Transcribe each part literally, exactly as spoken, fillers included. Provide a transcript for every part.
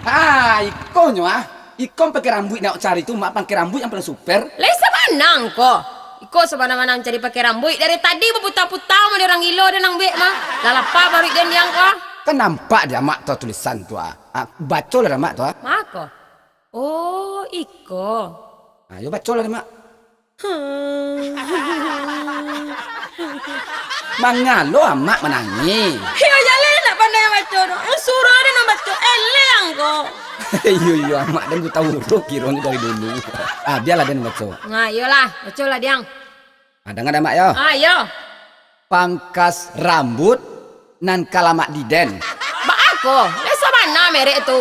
Ha, ikonyo ah. Iko pakai rambuik nak cari tu, mak pakai rambuik yang paling super. Lai sabana ko. Iko sabana-bana mancari pakai rambuik. Dari tadi baputa-puta model urang gilo den nan buek mah. Lah lapa baruik den diang ko. Kan nampak di amak tu tulisan tu ah. Ah, baco lah amak tu ah. Mako. Oh, iko. Ah, yo baco lah amak. Hmm. Mangalo amak manangih? Iyo, jaleh nak pandai baco tu. Suruah ado nan baco, eleh angko. Iyo, iyo, amak den buta huruf kironyo dari dulu. Ah, bialah den baco. Nah, iyolah, bacolah diang. Ah, danga dek amak yo. Ah, iyo. Pangkas rambut nan ka lamak di den. Baa ko? Lai sabana merek tu.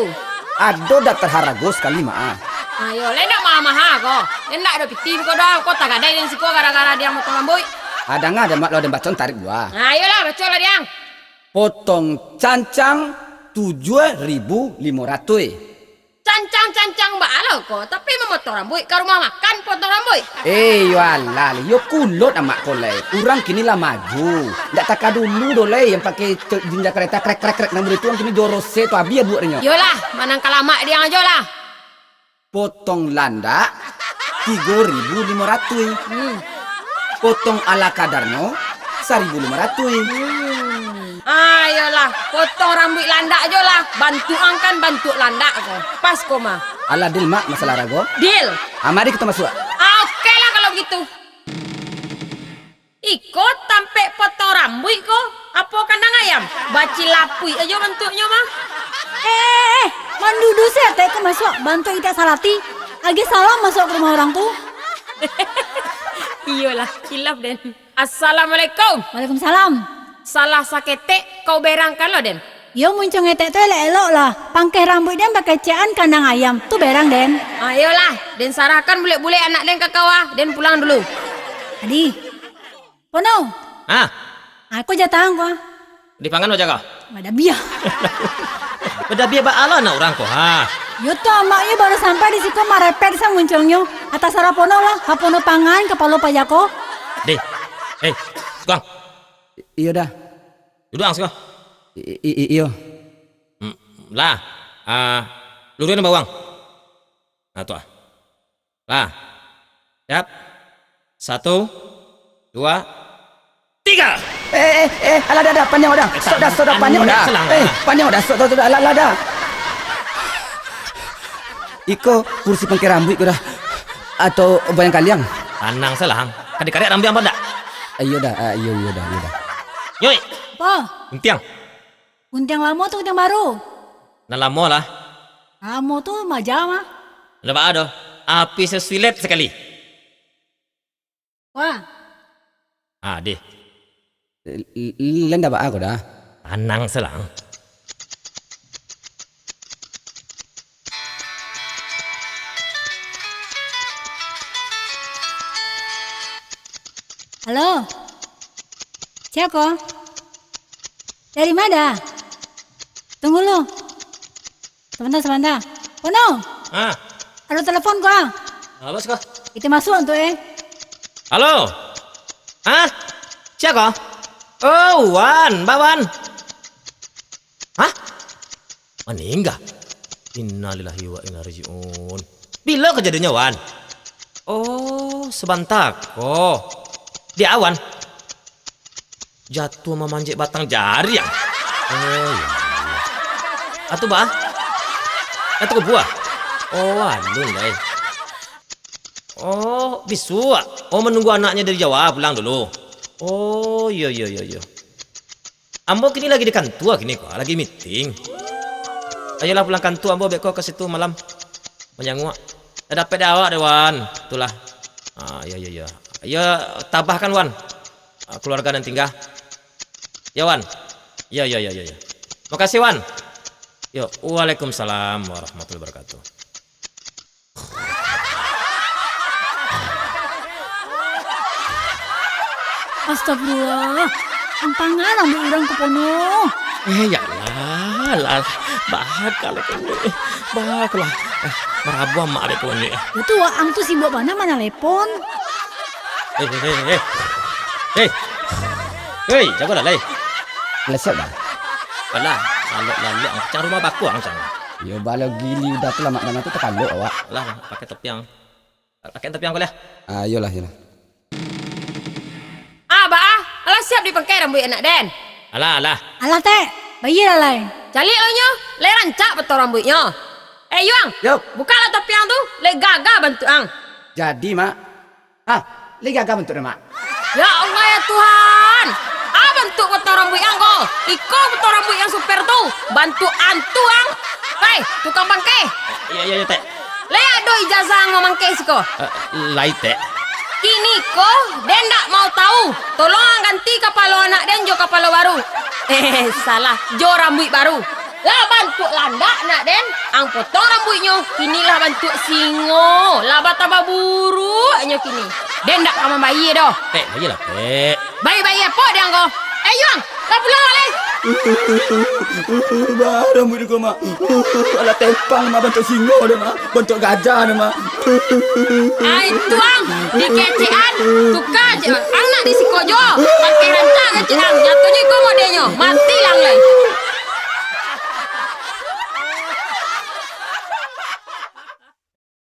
Ado daftar harago sakali, Mak. Ayo, lai ndak maha-maha ko. Lai ndak ado piti ko doh, ko tagadai den siko gara-gara diang potong rambuik. Ah, danga dek amak lo den baco tarif dulu ah. Nah, iyolah, bacolah diang. Potong cancang tujuah ribu limo ratuih. Cancang-cancang baa lo ko, tapi mamotong rambuik ka rumah makan potong rambuik. Eh, yo alah, yo kulot amak ko lai. Urang kini lah maju. Ndak taka dulu doh lai yang pakai te-, jinja kareta krek, krek, krek, nan baitu, urang kini jorose tu abih buek nyo. Yolah, manang ka lamak diang ajo lah. Potong landak tigo ribu limo ratuih. Hmm. Potong ala kadarnyo saribu limo ratuih. Hmm. Ayolah, potong rambuik landak jo lah. Bantuak ang kan bantuak landak ko. Pas ko mah. Alah deal, Mak, masalah harago? Deal. Ah, mari kito masuak. Ah, oke lah kalau begitu. Iko tampek potong rambuik ko, apo kandang ayam? Bacilapuik ajo bantuaknyo mah. Eh, eh, eh, mandudu se atek ko masuak bantuak idak salati. Agiah salam masuak ka rumah urang tu. Iyolah, kilaf den. Assalamualaikum. Waalaikumsalam. Salah saketek kau berangkan lo den. Yo, muncuang etek tu elok-elok lah. Pangkeh rambuik den bakecekan kandang ayam. Tu berang den. Ah, iyolah, den sarahkan bulek-bulek anak den ka kau ah. Den pulang dulu. Adi. Pono. Ah. Ako jatah ang ko ah. Dipangan waja kau. Badabiah. Badabiah baa lo anak urang ko ha. Yo tu amaknyo baru sampai di siko marepet sa muncuangnyo. Atas sarah Pono lah. Ha Pono pangan kapalo paja ko. Deh. Eh, Sugang. Iyo dah. Duduak ang siko. I-, i-, i-, iyo. Hmm, lah. Ah, luruihan bawang. Nah, tu ah. Lah. Siap. Satu, dua, tiga. Eh, eh, eh, alah dah, dah, paniang dah. Sok dah, sok dah, paniang dah. Eh, paniang dah, sok, sok, sok, alah, alah dah. Iko kursi pangkeh rambuik ko dah. Atau bayang kaliang? Tanang salah, ang. Kadek-kadek rambuik ang ndak? Ah, iyo dah, ah, iyo, iyo dah, iyo dah. Nyoi. Apo? Guntiang. Guntiang lamo tu guntiang baru? Nan lamo lah. Lamo tu maja mah. Ndak baa doh. Api sasulet sakali. Wah. Ah, deh. L-, l-, Lenda baa ko dah? Tanang salang. Halo. Sia ko? Dari ma? Tunggu lu. Sabanta, sabanta. Pono! Ah. Ado telepon ko ah. Apo ko? Kito masuak tu eh. Halo. Hah? Sia ko? Oh, Wan, Bawan. Hah? Maningga? Innalillahi wa inna raji'un. Bilo kajadiannyo, Wan? Oh, sabanta ko. Di awan. Jatuah mamanjek batang jari, ah. Oh, ya Allah. Atu baa? Atu ka buah? Oh, alun lai. Oh, bisuak. Oh, manunggu anaknyo dari Jawa pulang dulu. Oh, iyo, iyo, iyo, iyo. Ambo kini lagi di kantua kini ko, lagi meeting. Ayolah pulang kantua ambo beko ka situ malam. Manjanguak. Lah dapek dek awak deh, Wan. Itulah. Ah, iyo, iyo, iyo. Iyo, tabahkan, Wan. Ah, keluarga nan tingga. Yo, Wan. Yo, yo, yo, yo, yo. Makasih, Wan. Yo, waalaikumsalam warahmatullahi wabarakatuh. Astagfirullah. Ampangan ambo urang ko Pono. Eh, ya lah, lah. Baa ko lah ko ni. Baa ko lah. Eh, marabuah mak dek ko ni. Yo tu, ang tu sibuk bana manalepon. Eh, eh, eh, eh. Hei. Hei, jago lah, lai. Lah siap dah. Alah, lalok-lalok, macam rumah bakua macam. Iyo, balo gili udah tu lah, Mak, danga tu tapalok awak. Alah, pakai topiang. Pakai topiang ko lah. Ah, iyolah, iyolah. Ah, baa, alah siap dipangkai rambuik anak den? Alah, alah. Alah, Tek, baiyolah lai. Caliak lo nyo, lai rancak potong rambuiknyo. Eh, Yuang, Yo. Bukalah topiang tu, lai gagah bantuak ang. Jadi, Mak. Ah, lai gagah bantuak den, Mak. Ya Allah, ya Tuhan. Ah, bantuak potong rambuik ang ko. Iko potong rambuik nan super tu. Bantuak antu ang. Hei, tukang pangkeh. Iyo, iyo, iyo, Tek. Lai ado ijazah ang mamangkeh siko? Eh, lai, Tek. Kini ko, den ndak mau tahu. Tolong ang ganti kapalo anak den jo kapalo baru. Eh, salah. Jo rambuik baru. Lah bantuak landak nak den, ang potong rambuiknyo, kini lah bantuak singo, lah batambah buruaknyo kini. Den ndak ka mambayia doh. Tek, baiyolah, Tek. Baiak-baiak apo den ko? Eh, Yuang, lah pulang lai. Bah, rambuik ko, Mak. Alah tempang, Mak, bantuak singo den, Mak. Bantuak gajah den, Mak. Ai, tuang, dikecekan, tuka cek ang. Ang nak di siko jo. Pakai rancak kecek ang. Nyatonyo iko modelnyo.